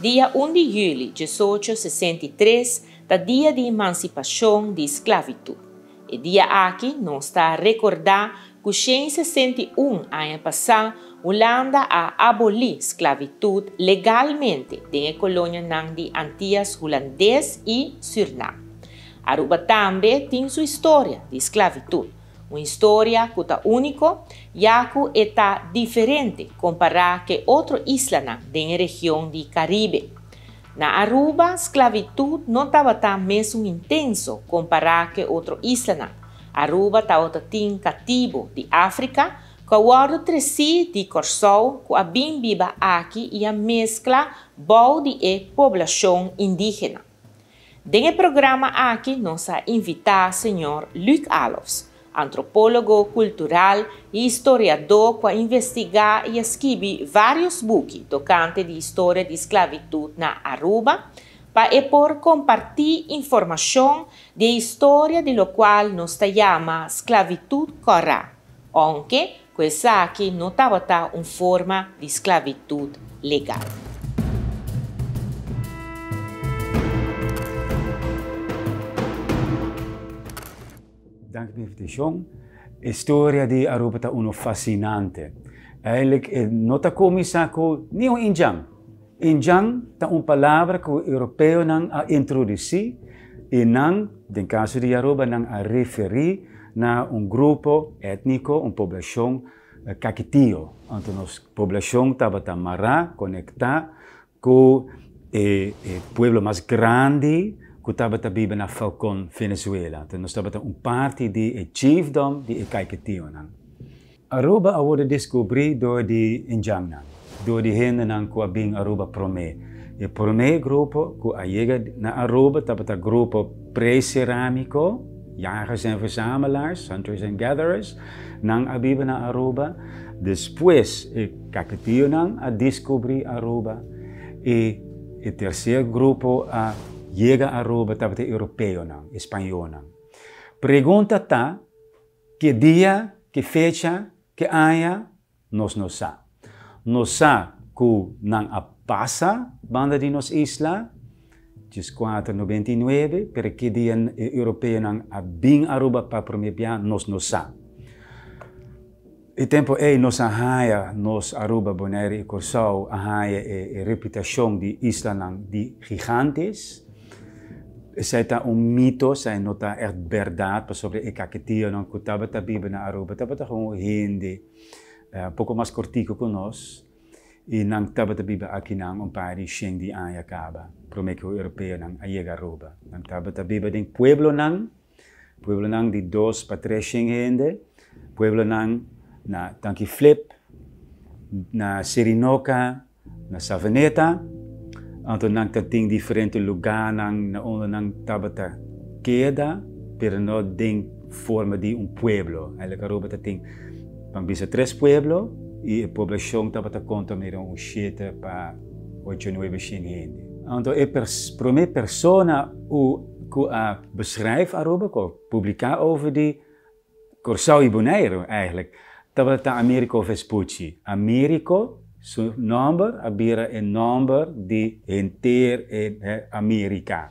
Dia un di juli 1863 ta dia di emansipashon di sklabitut. E dia aki nos ta rekordá ku 161 aña pasá Hulanda a abolí sklabitut legalmente den e kolonianan di Antias Hulandes i Sürnam. Aruba tambe tin su historia di sklabitut. Un historia ku ta úniko, ya ku e ta diferente kompará ku otro islanan den region di Karibe. Na Aruba, sklabitut no tabata mesun intenso kompará ku otro islanan. Aruba tabatin katibu di Afrika, ku a wòrdu tresí di Kòrsou, ku a bin biba aki i a meskla bou di e poblashon indígena. Den e programa aki nos a invitá señor Luc Alofs, antropólogo kultural i historiadó ku a investigá i a skirbi vários buki tokante di historia di sklabitut na Aruba, pa e por kompartí informashon di historia di lokual nos ta yama sklabitut kòrá, ounke ku esaki no tabata un forma di sklabitut legal. Danki pa e invitashon. Historia di Aruba ta uno fasinante. Eigenlijk no ta kuminsá ku niun indjan. Indjan ta un palabra ku europeonan a introdusí i nan, den kaso di Aruba, nan a referí na un grupo étniko, un poblashon Kaiquetio. Anto nos poblashon tabata mará, konektá ku e pueblo mas grandi ku tabata biba na Falcón, Venezuela. Anto nos tabata un parti di e chiefdom di e Kaiquetionan. Aruba a wòrdu deskubrí dor di indjannan, dor di hendenan ku a bin Aruba promé. E promé grupo ku a yega na Aruba tabata grupo pre-serámiko, jagers en verzamelaars, hunters and gatherers, nan a biba na Aruba. Despues e Kaiquetionan a deskubrí Aruba i e terser grupo a yega Aruba tabata e europeonan, e spañónan. Pregunta ta, Ki dia, ki fecha, ki aña, nos no sa. Nos sa ku nan a pasa banda di nos isla, 1499, pero ki dia e europeonan a bin Aruba pa promé bia, nos no sa. E tempu ei nos a haña, nos Aruba, Bonaire i Kòrsou a haña e reputashon di islanan di gigantes. Esei ta un mito, esei no ta ègt bèrdat pasobra e kaketionan ku tabata biba na Aruba tabata gewoon hende poko mas kòrtiku ku nos i nan tabata biba akinan un par di shen di aña kaba promé ku europeonan a yega Aruba. Nan tabata biba den pueblonan. Pueblonan di dos pa tres shen hende, pueblonan na Tanki Flip, na Serinoka, na Savaneta, anto nan ta tin diferente lugánan na unda nan tabata keda, pero no den forma di un pueblo. Eigenlijk Aruba ta tin, ban bisa tres pueblo i e poblashon tabata konta mira un shete pa ocho, nuebe shen hende. Anto e promé persona u ku a beschrijf Aruba, ku a publiká over di Kòrsou i Boneiru eigenlijk, tabata Americo Vespucci. Americo su nòmber a bira e nòmber di henter e Amerika.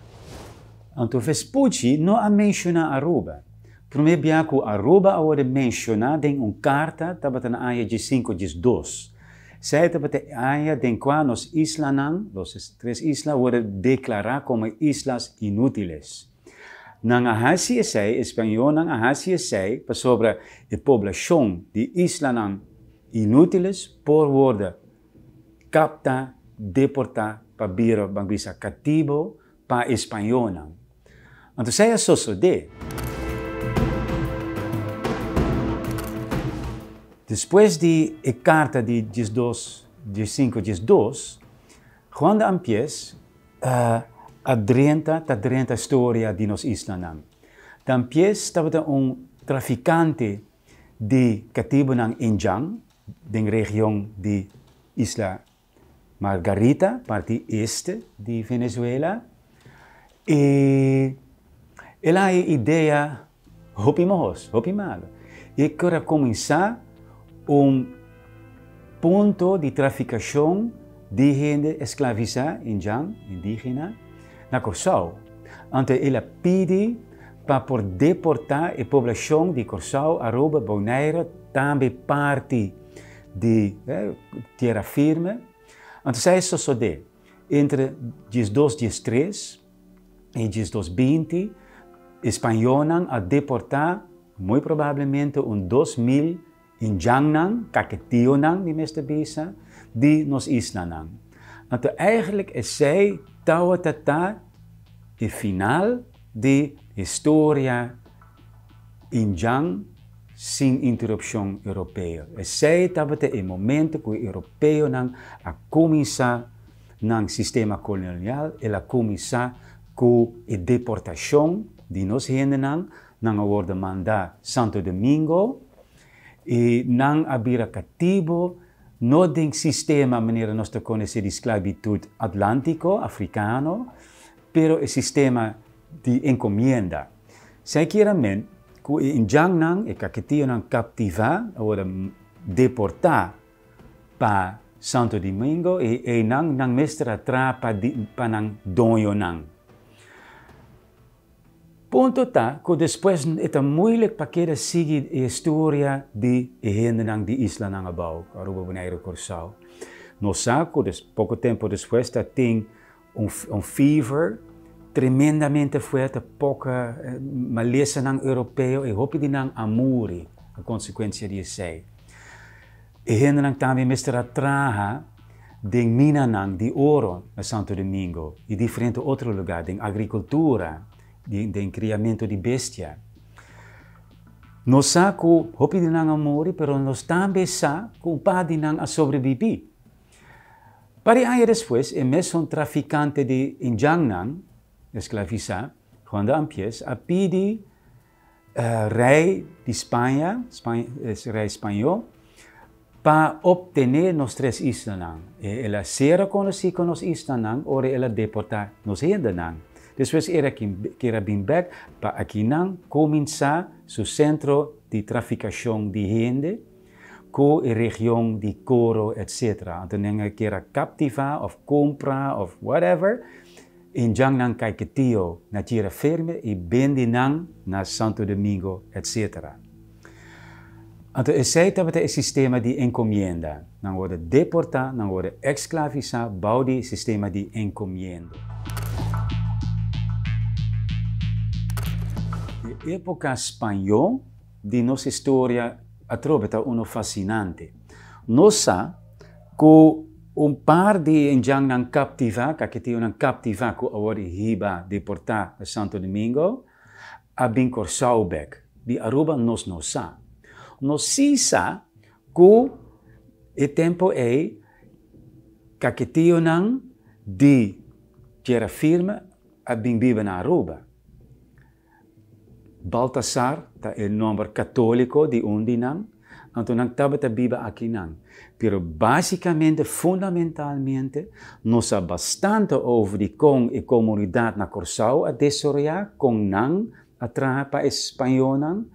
Anto Vespucci no a menshoná Aruba. Promé bia ku Aruba a wòrdu menshoná den un karta tabata na aña diesinku diesdos. Esei tabata e aña den kua nos islanan, los tres isla, wòrdu deklará komo islas inútiles. Nan a hasi esei, e spañolnan a hasi esei, pasobra e poblashon di islanan inútiles por wòrdu kaptá, deportá pa bira, ban bisa, katibo pa e spañolnan. Anto esei a sosodé. Despues di e karta di 12, 15, 12, Juan de Ampies a drenta, ta drenta storia di nos islanan. De Ampies tabata un trafikante di katibunan indjan den region di Isla Margarita, parti este di Venezuela. I el a haña idea hopi mohos, hopi malu. I e kor a kuminsá un punto di trafikashon di hende esklavisá, indjan, indígena, na Kòrsou. Anto el a pidi pa por deportá e poblashon di Kòrsou, Aruba, Bonaire, tambe parti di Tierra Firme. Anto esei a sosodé entre diesdos diestres i 1220, e spañónan a deportá muy probablemente un 2000 indjannan, kaketionan mi mester bisa, di nos islanan. Anto eigenlijk esei tawata ta e final di historia indjan sin interupshon europeo. Esei tabata e momento ku e europeonan a kuminsá nan sistema kolonial, el a kuminsá ku e deportashon di nos hendenan, nan a wòrdu mandá Santo Domingo i nan a bira katibu, no den sistema manera nos ta konosé di sklabitut atlántiko, afrikano, pero e sistema di enkomienda. Esei kier men ku e indjannan, e kaketionan kaptivá, a wòrdu deportá pa Santo Domingo i einan nan mester a traha pa pa nan doñonan. Punto ta ku despues e ta moeilijk pa keda sigui e historia di e hendenan di islanan abou, Aruba, Boneiru, Kòrsou. Nos sa ku poko tempu despues ta tin un fever tremendamente fuerte, poko malesanan europeo i hopi di nan a muri a konsekuensia di esei. E hendenan tambe mester a traha den minanan di oro na Santo Domingo i diferente otro lugá, den agrikultura, den kriamentu di bestia. Nos sa ku hopi di nan a muri, pero nos tambe sa ku un par di nan a sobrebibí. Par di aña despues, e mesun trafikante di indjannan esklavisá, Juan de Ampies, a pidi rei di Spaña, rei spañó, pa optené nos tres islanan. El a sera konosí ku nos islanan ora el a deportá nos hendenan. Despues el a kier a bin bèk pa akinan kuminsá su sentro di trafikashon di hende ku e region di Coro etcetera. Anto nan a kier a kaptivá òf kumpra òf whatever. Indjan nan Caiquetio na tierra firme i bendi nan na Santo Domingo etc. Anto esei tabata e sistema di encomienda. Nan worde deporta, nan worde exclavisa bou di sistema di encomiendo. E epoca spañó di nos historia atrobe ta uno fascinante. Nos sa Ku un par di e indjannan kaptivá, kaketionan kaptivá ku awor i hiba deportá na Santo Domingo, a bin Kòrsou bèk. Di Aruba nos no sa. Nos sí sa ku e tempu ei kaketionan di tierra firme a bin biba na Aruba. Baltasar ta e nomber katóliko di un di nan, anto nan tabata biba akinan. Pero básikamente, fundamentalmente, nos sa bastante over di kon e komunidat na Kòrsou a desaroyá, kon nan a traha pa e spañónan,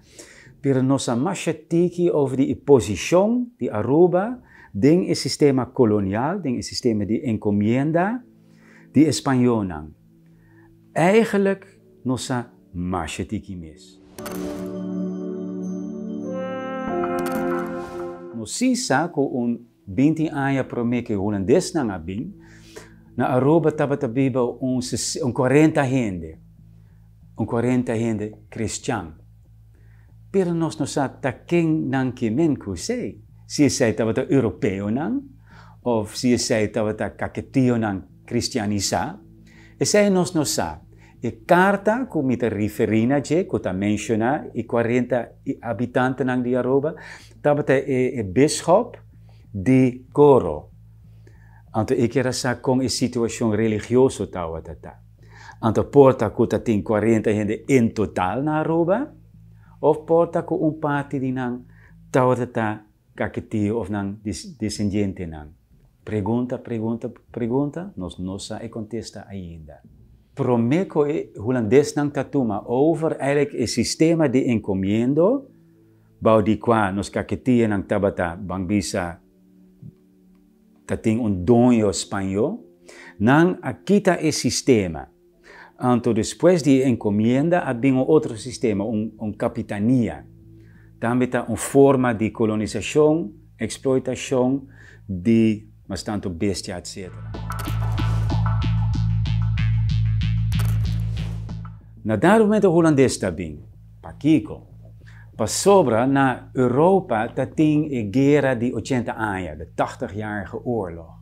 pero nos sa masha tiki over di e posishon di Aruba den e sistema kolonial, den e sistema di enkomienda di e spañónan. Eigenlijk nos sa masha tiki mes. Nos sí sa ku un 20 aña promé ku e hulandesnan a bin, na Aruba tabata biba un un 40 hende, un 40 hende kristian. Pero nos no sa ta ken nan ke men ku esei, si esei tabata europeonan òf si esei tabata kaketionan kristianisá. Esei nos no sa. E karta ku mi ta referí na dje, ku ta menshoná e 40 habitantenan di Aruba, tabata e bishop di Coro. Anto e kier a sa kon e situashon religioso tabata ta. Anto por ta ku ta tin 40 hende en total na Aruba, òf por ta ku un parti di nan tabata ta Kaketio of nan desendientenan? Pregunta, pregunta, pregunta, nos no sa e kontesta ainda. Promé ku e hulandesnan ta tuma over eigenlijk e sistema di enkomiendo, bou di kua nos kaketianan tabata ban bisa. Tatin un doño spañó, nan a kita e sistema. Anto despues di e encomienda a bin un otro sistema, un un capitania. Tambe ta un forma di kolonisacion, exploitacion di mas tanto bestia etc. Na dado momento Hulandes ta bin. Pakiko? Pasobra na Europa ta tin e guera di ochenta aña, de Tachtigjarige Oorlog.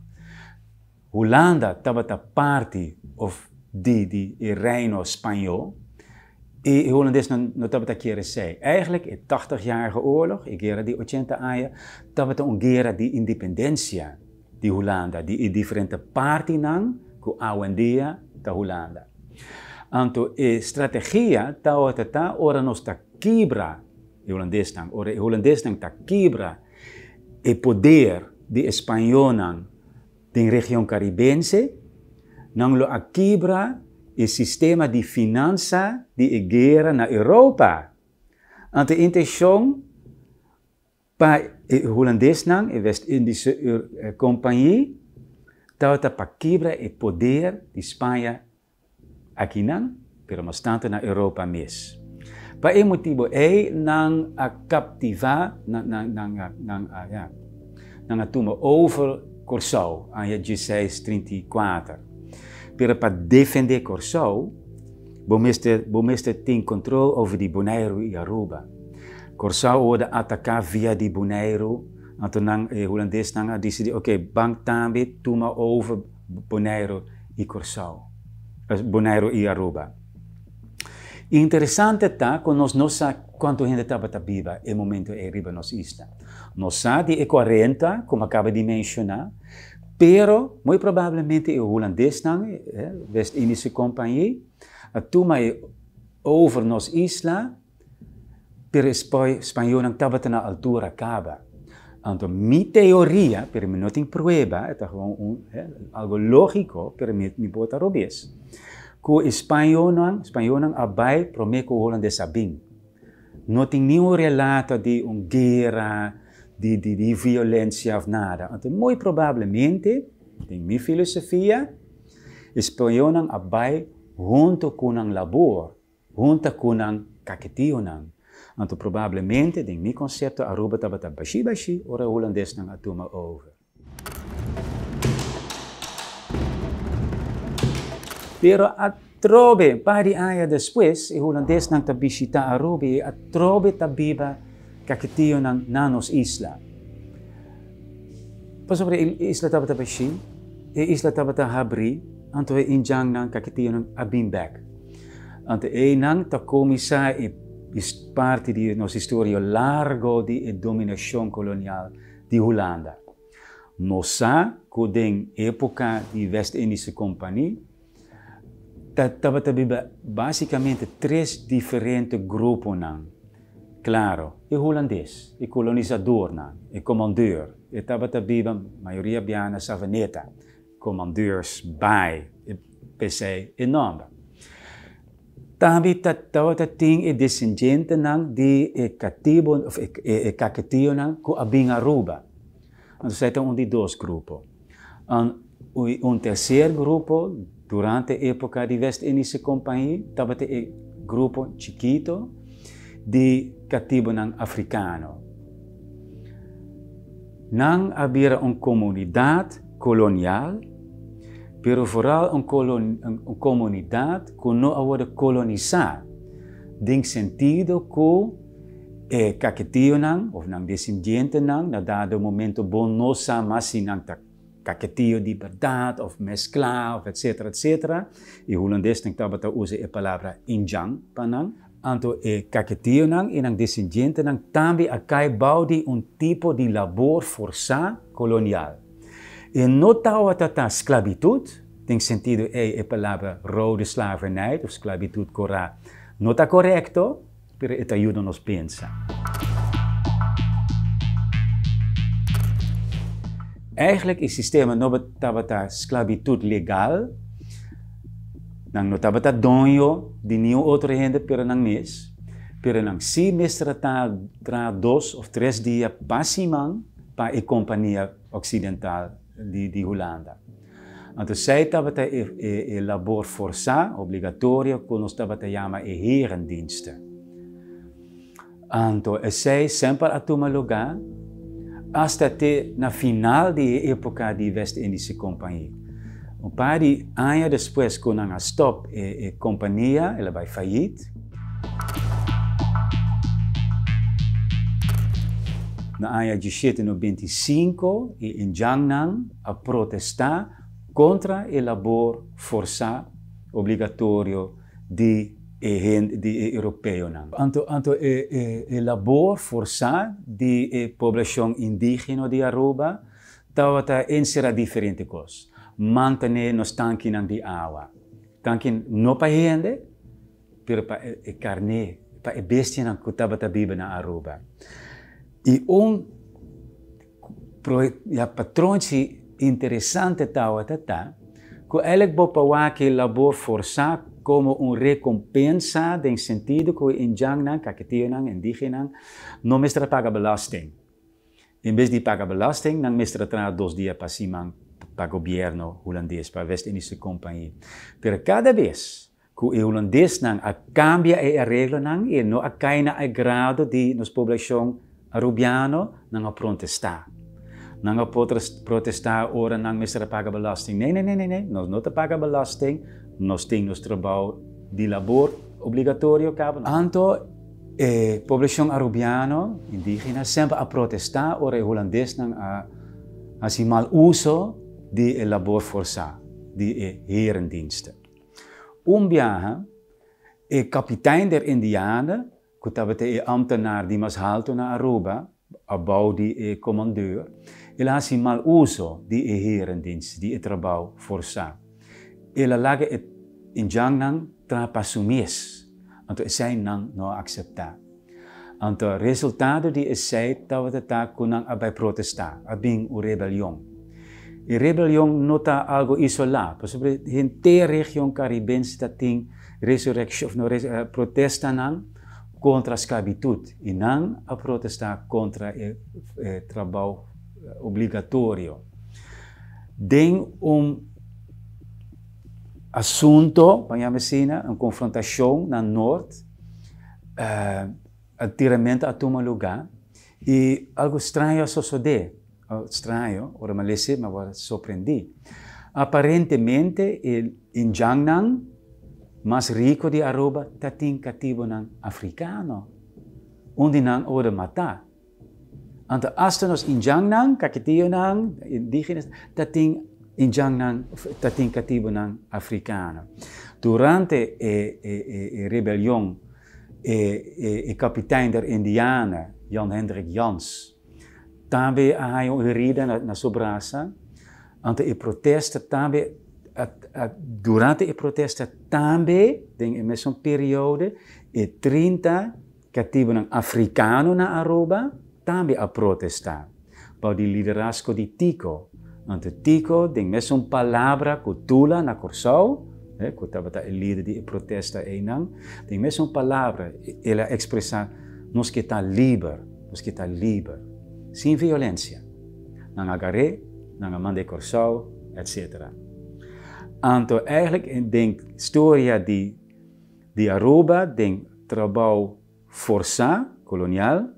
Hulanda tabata parti of di di e Reino Spañó i e hulandesnan no tabata kier esei. Eigenlijk e Tachtigjarige Oorlog, e guera di ochenta aña, tabata un guera di independensia di Hulanda, di e diferente partinan ku awendia ta Hulanda. Anto e strategia tabata ta ora nos ta kibra e hulandesnan, ora e hulandesnan ta kibra e poder di e spañónan den region karibense, nan lo a kibra e sistema di finansa di e guera na Europa. Anto e intenshon Pa e hulandesnan, e West-Indische Compagnie, tabata pa kibra e poder di Spaña akinan, pero mas tantu na Europa mes. Pa e motibu ei nan a kaptivá, nan a, ya, nan a tuma over Kòrsou aña dieseis trinta i kuater. Pero pa defendé Kòrsou, Bo mester bo mester tin control over di Boneiru y Aruba. Corsou a worde ataca via di Boneiru, anto nan e Hulandesnan a dicidi ok ban tambe tuma over Boneiru y Corsou, Boneiru y Aruba. Interesante ta cu nos no sa cuanto hende tabata biba e momento ey riba nos isla. Nos sa di e cuarenta, como a caba di menciona, Pero, muy probablemente e hulandesnan, West-Indische Compagnie, a tuma e over nos isla, pero e spañolnan tabata na altura caba. Anto mi teoria, pero mi no tin prueba, e ta gewoon un, algo logico, pero mi mi por ta robes, cu e spañolnan, spañolnan a bay prome cu hulandes a bin. No tin niun relato di un guera, di di di violencia of nada. Anto muy probablemente, den mi filosofia, e spañolnan a bay hunto cu nan labor, hunta cu nan caketionan. Anto probablemente, den mi concepto, Aruba tabata bashi bashi ora e hulandesnan a tuma over. Pero atrobe, un par di aña despues, e hulandesnan ta bishita Aruba i atrobe ta biba kaketionan na nos isla. Pasobra e isla tabata bashí, e isla tabata habrí, anto e indjannan, kaketionan, a bin bèk. Anto einan ta kuminsá e parti di nos historia largo di e dominashon kolonial di Hulanda. Nos sa ku den époka di West-Indische Compagnie ta tabata biba básikamente tres diferente gruponan. Klaro, e hulandes, e kolonisadornan, e komandeur, e tabata biba mayoria bia na Savaneta, Commandeursbaai, e p'esei e nòmber. Tambe ta tabata tin e desendientenan di e katibo of e kaketionan ku a bin Aruba. Anto esei ta un di dos grupo. Un terser grupo durante epoka di West Indische Compagnie tabata e grupo chikito di katibonan afrikano. Nan a bira un komunidat kolonial, pero vooral un un komunidat ku no a wòrdu kolonisá, den sentido ku e kaketionan òf nan desendientenan na dado momento bo no sa mas si nan ta kaketio di bèrdat òf mesklá òf etsetera etsetera, e hulandesnan tabata usa e palabra indjan pa nan. Anto e kaketionan i nan desendientenan tambe a kai bou di un tipo di labor forsá kolonial. E no tawata ta sklabitut, den sentido ei e palabra rode slavernij of sklabitut korá no ta korekto, pero e ta yuda nos pensa. Eigenlijk e sistema no tabata sklabitut legal, Nan no tabata doño di niun otro hende pero nan mes, pero nan sí mester a ta traha dos of tres dia pa siman pa e kompania oksidental. di Hulanda. Anto esei tabata e labor forsá, obligatorio, ku nos tabata yama e herendiensten. Anto esei semper a tuma lugá asta te na final di e époka di West-Indische Compagnie. Un par di aña despues ku nan a stòp e kompania, el a bai fayit. Na aña diesshete nobenta i sinku e indjannan a protestá kontra e labor forsá obligatorio di e hende di e europeonan. Anto anto e e e labor forsá di e poblashon indigeno di Aruba tabata enserá diferente kos. Mantené nos tankinan di awa. Tanki no pa hende, pero pa e e karné, pa e bestianan ku tabata biba na Aruba. I un Ya patronchi interesante tawata ta ku elk bo pa wak e labor forsá komo un rekompensa den sentido ku e indjannan, kaketionan, indigenan, no mester a paga belasting. En bes di paga belasting, nan mester a traha dos dia pa siman pa gobierno hulandes, pa West-Indische Compagnie. Pero kada bes ku e hulandesnan a kambia e areglonan i no a kai na e grado di nos poblashon arubiano, nan a prontestá. Nan a protestá ora nan mester a paga belasting. Nee, nee, nee, nee, nee, nos no ta paga belasting, nos tin nos trabou di labor obligatorio kaba. Anto e poblashon arubiano, indígena, semper a protestá ora e hulandesnan a hasi mal uso di e labor forsá di e herendiensten. Un biaha, e kapitein der Indianen, ku tabata e amtenaar di mas haltu na Aruba, abou di e komandeur, el a hasi mal uso di e herendienst, di e trabou forsá. El a laga e indjannan traha pa su mes, anto esei nan no a akseptá. Anto resultado di esei tabata ta ku nan a bai protestá, a bin un rebelion. E rebelion no ta algo isolá, pasobra henter region karibense ta tin resurekshon, no, protestanan kontra sklabitut, i nan a protestá kontra e trabou obligatorio. Den un asunto, ban yama asina, un konfrontashon na nort, E tiramentu a tuma lugá i algu straño a sosodé. Straño, ora mi a lesa mi a wòrdu sorprendí. Aparentemente e indjannan mas riku di Aruba ta tin katibunan afrikano. Un di nan a wòrdu matá. Anto asta nos indjannan, kakitionan, indígenas, ta tin indjannan, ta tin katibunan afrikano. Durante e e rebelion e e kapitein der indianen, Jan Hendrik Jans, tambe a haña un herida na su brasa. Anto e protesta tambe a durante e protesta tambe den e mesun periode e 30 Katibunan afrikano na Aruba tambe a protestá bou di liderazgo di Tico. Anto Tico den mesun palabra ku Tula na Kòrsou, ku tabata e lider di e protesta einan, den mesun palabra el a ekspresá, Nos ke ta liber, nos ke ta liber, sin violensia. Nan a gar'é, nan a mand'é Kòrsou, etsetera. Anto eigentlik den storia di Di Aruba den trabou forsá, kolonial,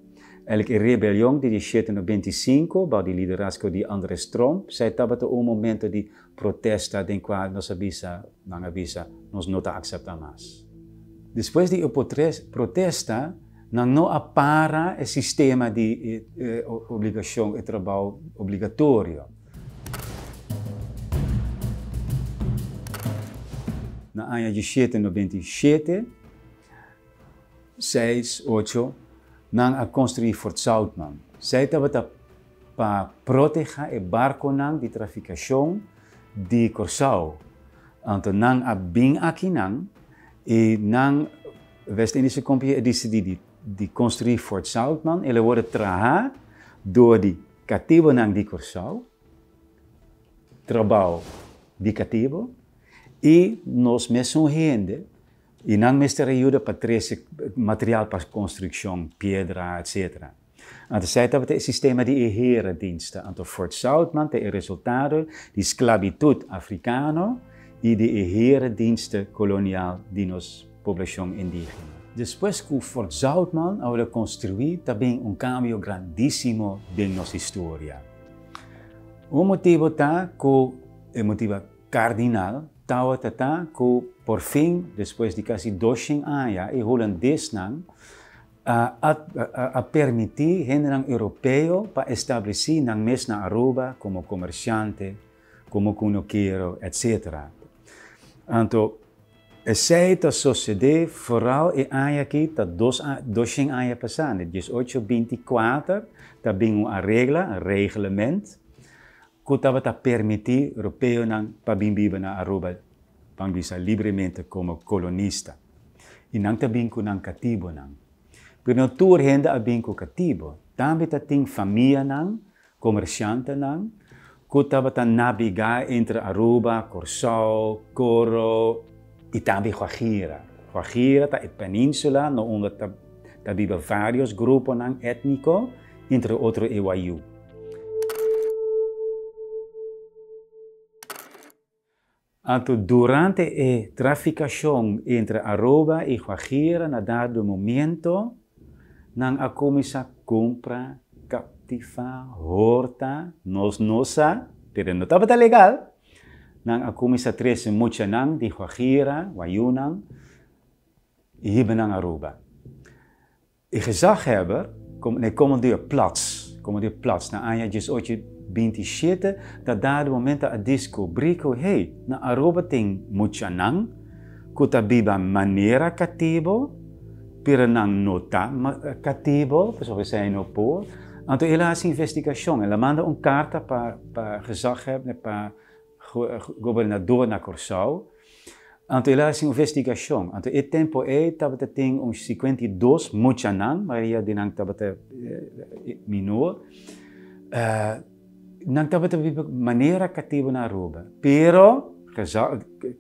elk e rebelion di 1795 bou di liderazgo di Andres Tromp, esei tabata un momento di protesta den kua nos a bisa, nan a bisa, nos no ta akseptá mas. Despues di e protesta, nan no a para e sistema di obligashon, e trabou obligatorio. Na aña 1797, seis, ocho, nan a konstruí Fort Zoutman. Esei tabata pa protehá e barkonan di trafikashon di Kòrsou. Anto nan a bin akinan i nan West-Indische Compagnie a disidí di di konstruí Fort Zoutman. El a wòrdu trahá dor di Katibonan di Kòrsou, trabou di katibo i nos mesun hende i nan mester a yuda pa trese material pa konstrukshon, piedra, etsetera. Anto esei tabata e sistema di e herendiensten. Anto Fort Zoutman ta e resultado di sklabitut afrikano i di e herendiensten kolonial di nos poblashon indígena. Despues ku Fort Zoutman a wòrdu konstruí ta bin un kambio grandísimo den nos historia. Un motibu ta ku e motibu kardinal tabata ta ku por fin despues di kasi doshen aña e hulandesnan a a permití hendenan europeo pa establesí nan mes na Aruba komo komersiante, komo kunukero, etsetera. Anto, esei ta sosedé foral e aña akí ta dos doshen aña pasá, na diesocho binti kuater ta bin un aregla, un reglement, ku tabata permití europeonan pa bin biba na Aruba, ban bisa libremente komo kolonista. I nan ta bin ku nan katibonan. Pero no tur hende a bin ku katibo. Tambe ta tin famianan, komershantenan, ku tabata nabegá entre Aruba, Kòrsou, Coro i tambe Guajira. Guajira ta e península na unda ta ta biba vários gruponan étniko, entre otro e Wayuu. Anto durante e trafikashon entre Aruba i Guajira na dado momento nan a kuminsá kumpra, kaptivá, horta, nos no sa, pero no tabata legal, nan a kuminsá trese muchanan di Guajira, Wayunan, i hiba nan Aruba. E gezaghebber, nee, commandeur Plats, commandeur Plats na aña 1827 ta dado momento a descubri cu hey, na Aruba tin muchanan cu ta biba manera catibo, pero nan no ta catibo, pasobra esey no por. Anto el a haci investigacion, el a manda un carta pa pa gezaghebber, pa gobernador na Corsou. Anto el a hasi un investigashon. Anto e tempo ei tabata tin un 52 muchanan, mayoria di nan tabata minor. Nan tabata biba manera katibu na Aruba. Pero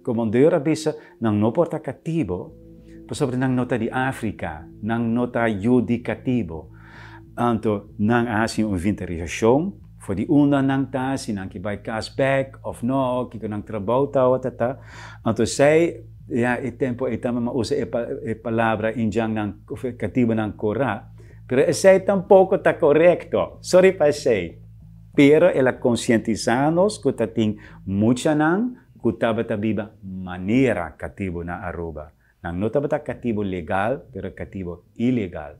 komandeur a bisa nan no por ta katibu pasobra nan no ta di Afrika, nan no ta yu di katibu. Anto nan a hasi un inventarisashon. For di unda nan ta, si nan ke bai kas bek of no, kiko nan trabou tawata ta. Anto esei, ya e tempo ei tambe mi a usa e e palabra indjannan of e katibunan korá, pero esei tampoko ta korekto, sorry pa esei. Pero el a konsientisá nos ku ta tin muchanan ku tabata biba manera katibu na Aruba. Nan no tabata katibu legal, pero katibu ilegal.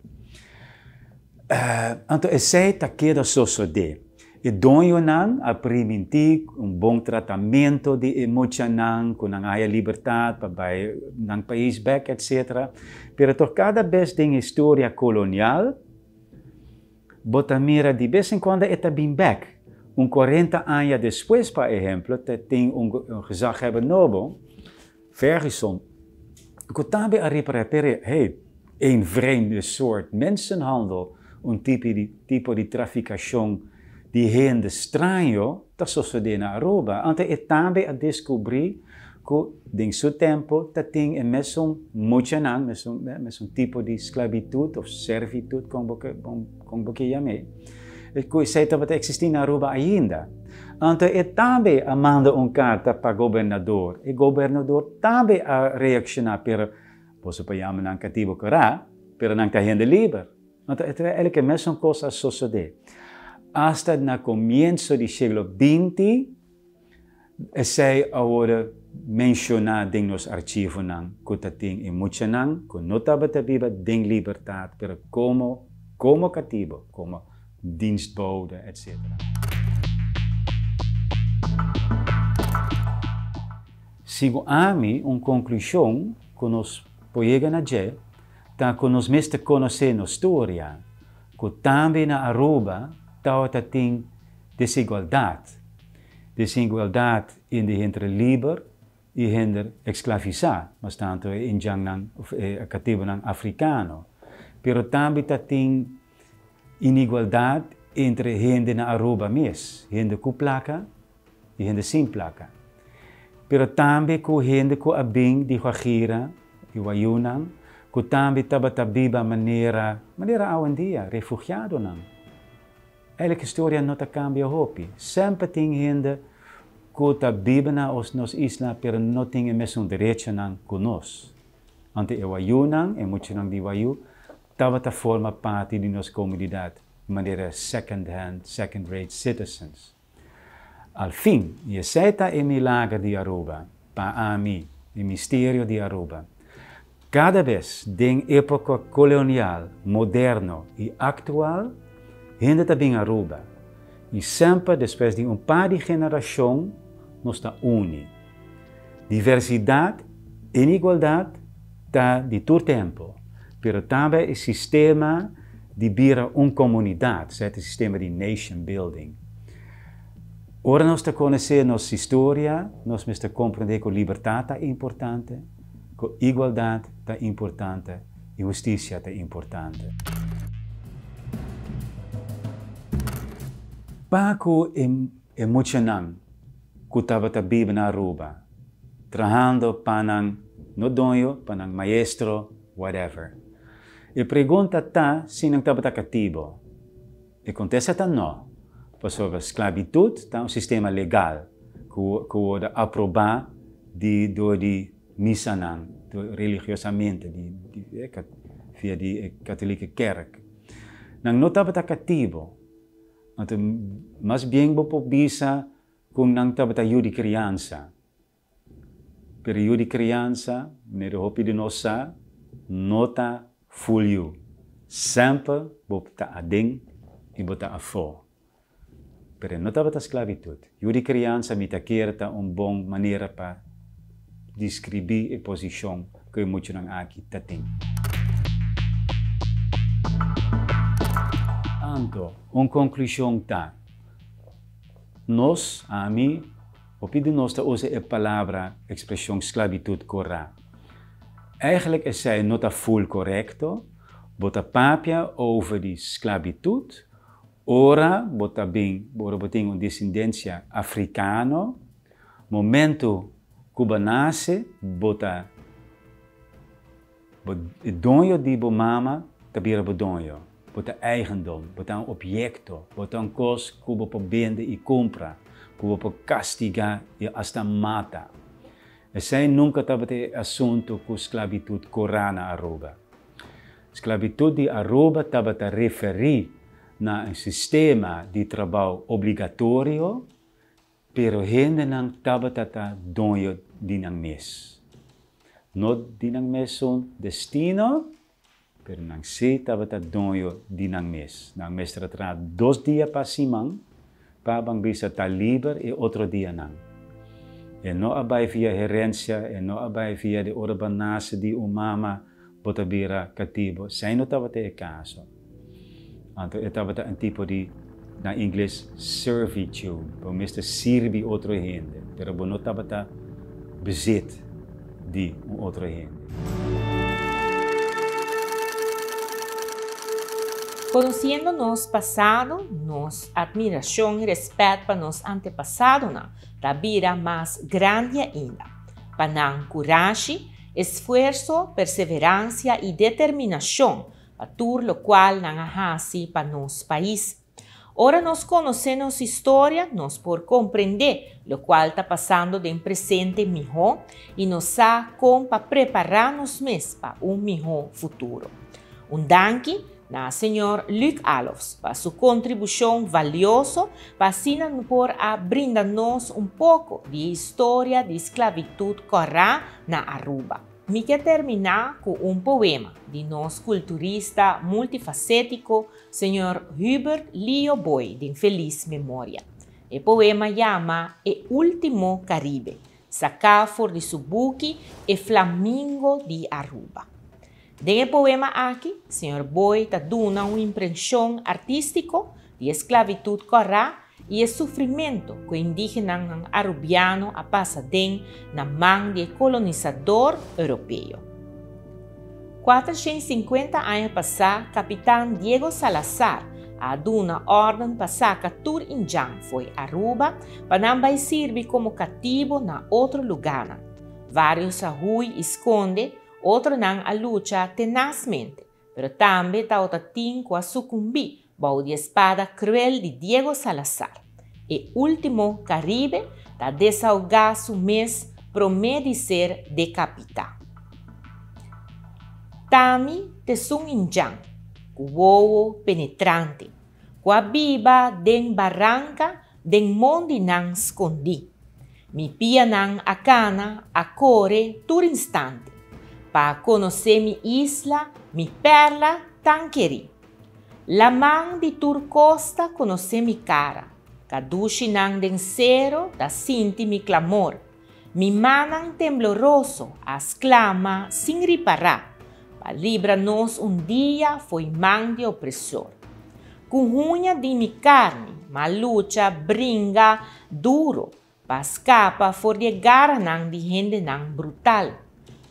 Anto esei ta keda sosodé. E doñonan a primintí un bon tratamentu di e muchanan, ku nan haya libertat pa bai nan pais bèk, etsetera. Pero tok kada bes den historia kolonial, bo ta mira di bes en kuando e ta bin bèk. Un kuarenta aña despues, pa ehemplo, ta tin un gezaghebber nobo. Ferguson, ku tambe a ripará pere, hey, een vreemde soort mensenhandel, un tipi di tipo di trafikashon di hende straño ta sosodé na Aruba. Anto e tambe a deskubrí ku den su tempu ta tin e mesun muchanan, mesun mesun tipo di sklabitut òf servitut kon bo ke kon bo ke yam'é, ku esei tabata eksistí na Aruba ainda. Anto e tambe a manda un karta pa gobernador. E gobernador tambe a reakshoná, pero boso por yama nan katibu kora, pero nan ta hende liber. Anto e ta elke mesun kos a sosodé. Asta na komienso di siglo binti, esei a wòrdu menshoná den nos archivonan ku ta tin e muchanan ku no tabata biba den libertat, pero komo komo katibu, komo dienstbode, etc. Sigun ami, un konklushon ku nos por yega na dje ta ku nos mester konosé nos storia, ku tambe na Aruba tabata tin desigualdat, desigualdat ende henter liber i hender eksklavisá, mas tantu e indjannan òf e katibunan afrikano. Pero tambe ta tin Inigualdat entre hende na Aruba mes, hende ku plaka i hende sin plaka. Pero tambe ku hende ku a bin di Guajira i Wayunan, ku tambe tabata biba manera manera awendia, refugiadonan. Eigenlijk historia no ta kambia hopi. Semper tin hende ku ta biba na nos isla pero no tin e mesun derechonan ku nos. Anto e wayunan, e muchanan di wayu, tabata forma parti di nos komunidat manera second hand, second rate citizens. Al fin, i esei ta e milager di Aruba, pa ami, e misterio di Aruba. Kada bes den époka kolonial, moderno i aktual, hende ta bin Aruba. I semper despues di un par di generashon nos ta uni. Diversidat, inigualdat ta di tur tempu, pero tambe e sistema di bira un komunidat, sea e sistema di nation building. Ora nos ta konosé nos historia, nos mester komprendé ku libertat ta importante, ku igualdat ta importante i hustisia ta importante. Pa ku e muchanan ku tabata biba na Aruba, trahando pa nan no doño, pa nan maestro, whatever. E pregunta ta si nan tabata katibo. E kontesta ta no, pasobra sklabitut ta un sistema legal ku ku wòrdu aprobá di dor di misanan, religiosamente, di di via di e katolike kerk. Nan no tabata katibo. Anto mas bien bo por bisa ku nan tabata yu di kriansa. Pero yu di kriansa, manera hopi di nos sa, no ta ful yu. Semper bo ta aden i bo ta afó. Pero e no tabata sklabitut. Yu di kriansa mi ta kere ta un bon manera pa deskribí e posishon ku e muchanan aki ta tin. Anto, un konklushon ta, nos, ami, hopi di nos ta usa e palabra, ekspreshon sklabitut korá. Eigentlik esei no ta ful korekto, bo ta papia over di sklabitut ora bo ta bin, ora bo tin un desendensia afrikano, Momento ku bo nase bo ta bo e doño di bo mama ta bira bo doño, bo ta eigendom, bo ta un obyekto, bo ta un kos ku bo por bende i kumpra, ku bo por kastigá i asta mata. Esei nunka tabata e asuntu ku sklabitut korá na Aruba. Sklabitut di Aruba tabata referí na un sistema di trabou obligatorio. Pero hendenan tabata ta doño di nan mes. No di nan mesun destino, pero nan sí tabata doño di nan mes. Nan mester a traha dos dia pa siman pa ban bisa ta liber e otro dianan. E no a bai via herencia, e no a bai via di ora bo nace di un mama bo ta bira katibo. Esei no tabata e kaso. Anto e tabata un tipo di, na ingles, servitude. Bo mester sirbi otro hende, pero bo no tabata bezit di un otro hende. Konosiendo nos pasado, nos atmirashon i rèspèt pa nos antepasadonan ta bira mas grandi ainda. Pa nan kurashi, esfuerso, perseveransia i determinashon pa tur lokual nan a hasi pa nos pais. Ora nos konosé nos historia, nos por komprendé lokual ta pasando den presente mihó i nos sa kon pa prepará nos mes pa un mihó futuro. Un danki na señor Luc Alofs pa su kontribushon valioso pa asina por a brinda nos un poko di e historia di sklabitut kòrá na Aruba. Mi ke terminá ku un poema di nos kulturista multifasétiko señor Hubert Lio Booi den felis memoria. E poema yama E último Caribe, saká for di su buki E Flamingo di Aruba. Den e poema aki, señor Booi ta duna un imprenshon artístiko di e sklabitut kòrá i e sufrimentu ku e indígenanan arubiano a pasa den na man di e kolonisador europeo. 450 aña pasá kapitan Diego Salazar a duna órden pa saka tur indjan fo'i Aruba pa nan bai sirbi komo katibo na otro lugánan. Vários a hui i skonde. Otronan a lucha tenasmente, pero tambe tabata tin ku a sukumbí bou di e spada kruel di Diego Salazar. E último Karibe ta desahogá su mes promé di ser dekapitá. Tami t'esun indjan ku wowo penetrante, ku a biba den baranka den mondinan skondí. Mi pianan a kana, a kore tur instante, pa konosé mi isla, mi pèrla tan kerí. Laman di tur kosta konosé mi kara, kadushinan den sero ta sinti mi klamor. Mi mannan tembloroso a sklama sin ripará, pa libra nos un dia fo'i man di opresor. Ku huña di mi karni m'a lucha bringa duro pa skapa for di e garanan di hendenan brutal.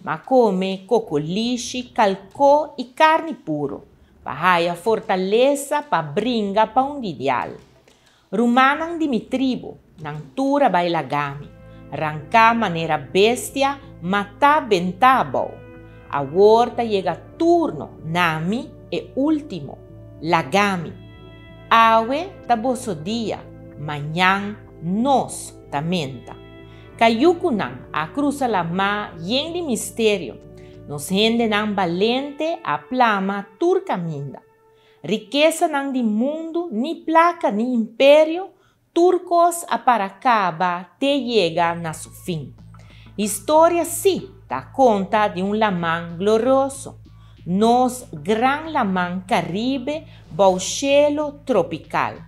M'a kome kokolishi, kalkó i karni puro pa haya fortalesa pa bringa pa un ideal. Rumannan di mi tribu, nan tur a bai laga mi, ranká manera bestia, matá bentá abou. Awor ta yega turno na mi, e último. Laga mi. Awe ta boso dia, mañan nos ta menta. Kayukunan a krusa lamá yen di misterio, nos hendenan balente a plama tur kaminda. Rikesanan di mundu, ni plaka ni imperio, tur kos a para kaba te yega na su fin. Historia sí ta konta di un laman glorioso, nos gran laman Karibe bou shelu tropikal.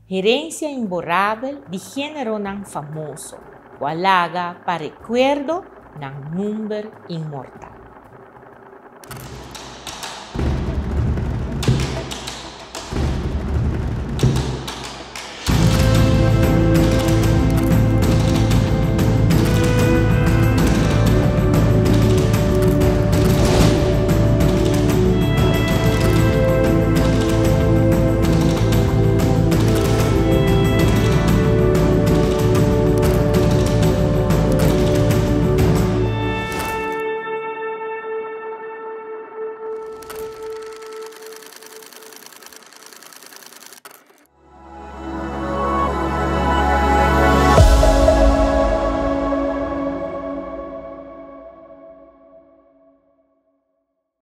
Herensia imborabel di géneronan famoso ku a laga pa rekuerdo nan number inmortal.